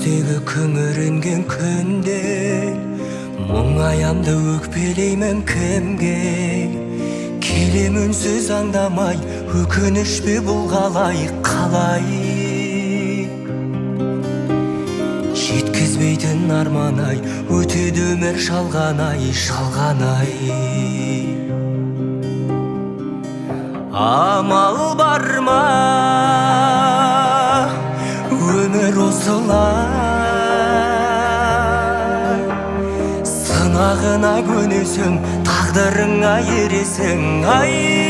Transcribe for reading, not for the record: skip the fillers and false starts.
Күздегі күңіренген күнде мұңаямды өкпелеймін кімге? Келем үнсіз аңдамай, өкініш пе бұл қалай, қалай? Жеткізбейтін арман ай, өтеді өмір жалған ай, жалған ай. Амал бар ма, өмір осылай, сынағына көнесің, тағдырыңа ересің, ай.